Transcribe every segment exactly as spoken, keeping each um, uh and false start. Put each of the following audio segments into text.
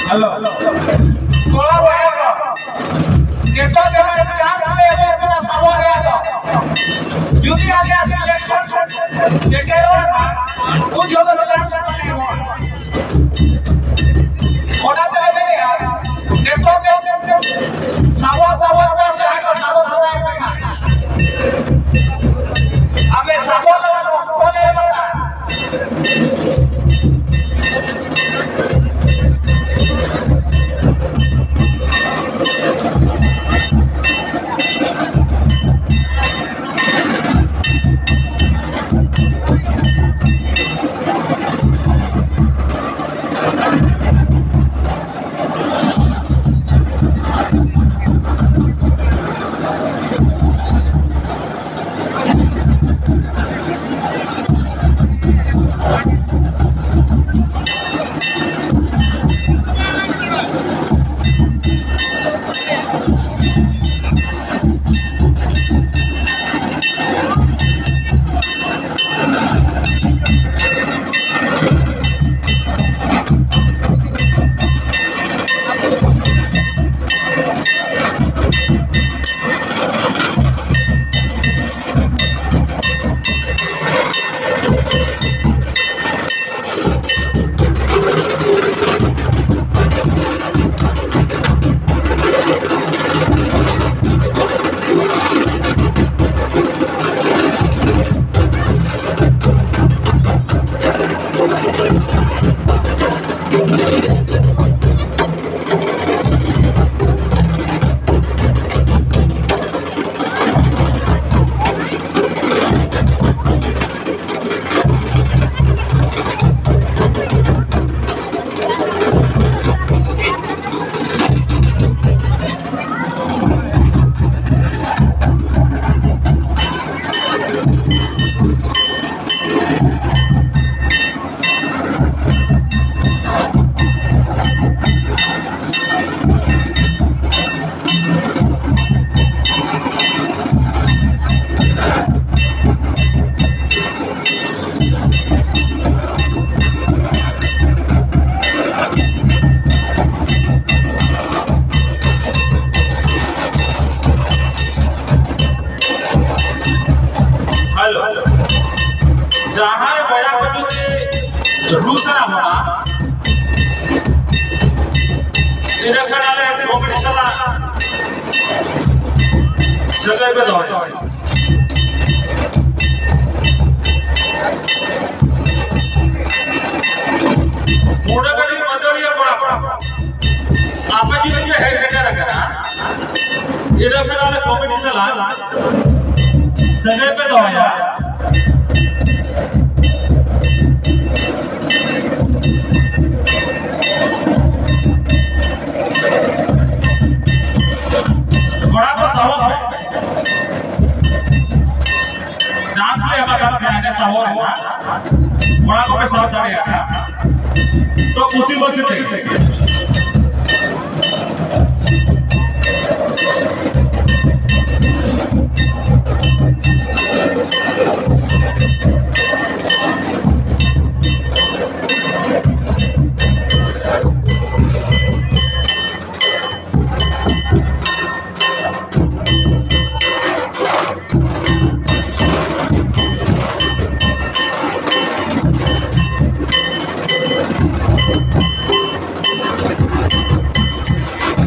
Hello, ᱠᱚᱲᱟ ᱵᱚᱭᱦᱟ ᱠᱚ, ᱱᱤᱛᱚᱜ ᱡᱟᱦᱟᱸ ᱪᱟᱱᱥ ᱞᱮ ᱮᱢᱚᱜ ᱠᱟᱱᱟ ᱥᱟᱵᱚᱱ ᱨᱮᱭᱟᱜ ᱫᱚ, ᱡᱩᱫᱤ ᱟᱞᱮᱭᱟᱜ ᱥᱤᱞᱮᱠᱥᱚᱱ ᱥᱮᱴᱮᱨᱚᱜᱼᱟ, ᱩᱱ ᱡᱚᱦᱚᱜ ᱫᱚ ᱪᱟᱱᱥ ᱞᱮ ᱮᱢᱚᱜᱼᱟ᱾ ᱚᱱᱟᱛᱮ ᱞᱮ ᱢᱮᱱᱮᱫᱼᱟ, ᱱᱤᱛᱚᱜ ᱜᱮ ᱥᱟᱵᱚᱱ ᱛᱟᱵᱚᱱ ᱯᱮ, ᱡᱟᱦᱟᱸᱭ ᱠᱚ ᱥᱟᱵᱚᱱ ᱥᱟᱱᱟᱭᱮᱫ ᱯᱮ ᱠᱷᱟᱱ᱾ ᱟᱯᱮ ᱥᱟᱵᱚᱱ ᱞᱟᱜᱟᱱ ᱚᱠᱛᱚ ᱞᱮ ᱮᱢ ᱟᱠᱟᱫᱼᱟ᱾ ᱤᱱᱟᱹ ᱠᱷᱟᱱ ᱟᱞᱮ ᱠᱚᱢᱤᱴᱤ ᱥᱟᱞᱟᱜ ᱥᱟᱹᱜᱟᱹᱭ ᱯᱮ ᱫᱚᱦᱚᱭᱟ᱾ ᱢᱚᱬᱮ ᱜᱟᱹᱰᱤ ᱢᱟᱹᱫᱟᱹᱲᱤᱭᱟᱹ ᱠᱚᱲᱟ ᱠᱚ, ᱟᱯᱮ ᱡᱩᱫᱤ ᱯᱮ ᱦᱮᱡ ᱥᱮᱴᱮᱨ ᱟᱠᱟᱱᱟ, ᱤᱱᱟᱹ ᱠᱷᱟᱱ ᱟᱞᱮ ᱠᱚᱢᱤᱴᱤ ᱥᱟᱞᱟᱜ ᱥᱟᱹᱜᱟᱹᱭ ᱯᱮ ᱫᱚᱦᱚᱭᱟ᱾ ᱠᱚᱲᱟ ᱠᱚ ᱥᱟᱵᱚᱜ ᱯᱮ᱾ ᱪᱟᱱᱥ ᱞᱮ ᱮᱢ ᱟᱠᱟᱫ ᱯᱮᱭᱟ ᱮᱱᱮ ᱥᱟᱵᱚᱜ ᱨᱮᱱᱟᱜ᱾ ᱠᱚᱲᱟ ᱠᱚᱯᱮ ᱥᱟᱵ ᱫᱟᱲᱮᱭᱟᱜ ᱠᱷᱟᱱ ᱛᱚ ᱠᱩᱥᱤ ᱵᱟᱹᱥᱤ ᱛᱮ᱾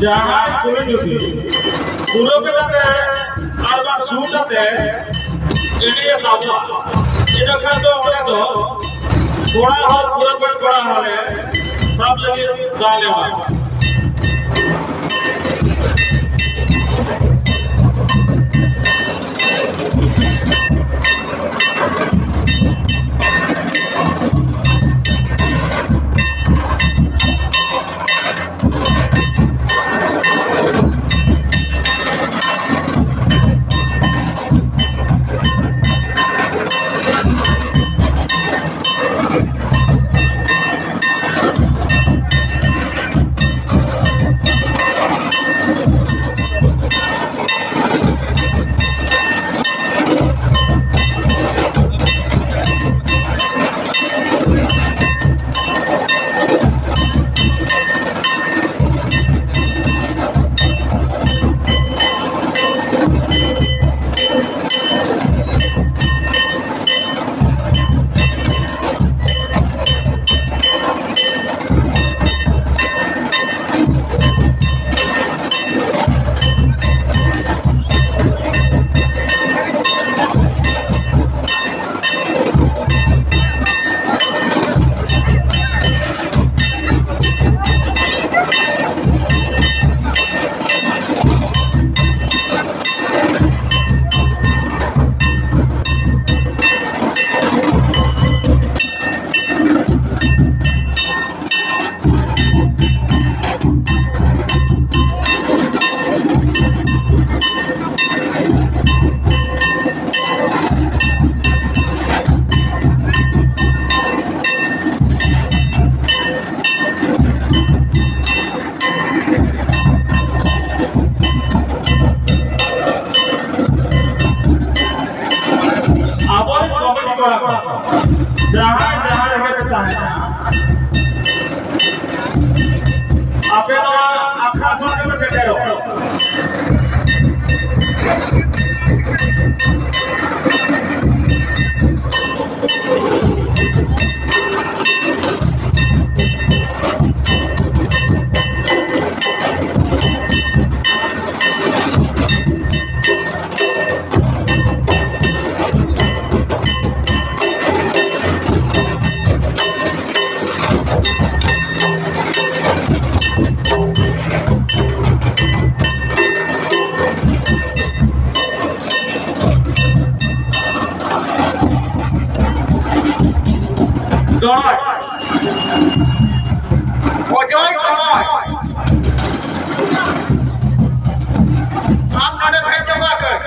ᱡᱟᱦᱟᱸᱭ ᱠᱩᱲᱤ ᱡᱩᱫᱤ ᱯᱩᱨᱟᱹ ᱠᱟᱛᱮ ᱟᱨ ᱵᱟᱝ ᱥᱩᱴ ᱟᱛᱮ ᱮᱱᱮᱡ ᱮ ᱥᱟᱵᱚᱜᱼᱟ, ᱤᱱᱟᱹ ᱠᱷᱟᱱ ᱫᱚ ᱚᱸᱰᱮ ᱫᱚ ᱠᱚᱲᱟ ᱦᱚᱸ ᱯᱩᱨᱟᱹ ᱠᱚᱲᱟ ᱦᱚᱸ ᱞᱮ ᱥᱟᱵ ᱞᱟᱹᱜᱤᱫ ᱫᱟᱣ ᱞᱮ ᱮᱢᱟ ᱠᱚᱣᱟ᱾ ᱟᱯᱮ ᱱᱚᱣᱟ ᱟᱠᱷᱲᱟ ᱥᱩᱨ ᱨᱮᱯᱮ ᱥᱮᱴᱮᱨᱚᱜ᱾ ᱫᱚᱦᱚᱭ᱾ ᱚᱡᱚᱭ ᱫᱚᱦᱚᱭ᱾ ᱟᱢ ᱱᱚᱰᱮ ᱵᱷᱮᱡ ᱡᱚᱝᱟ ᱠᱟᱹᱡ᱾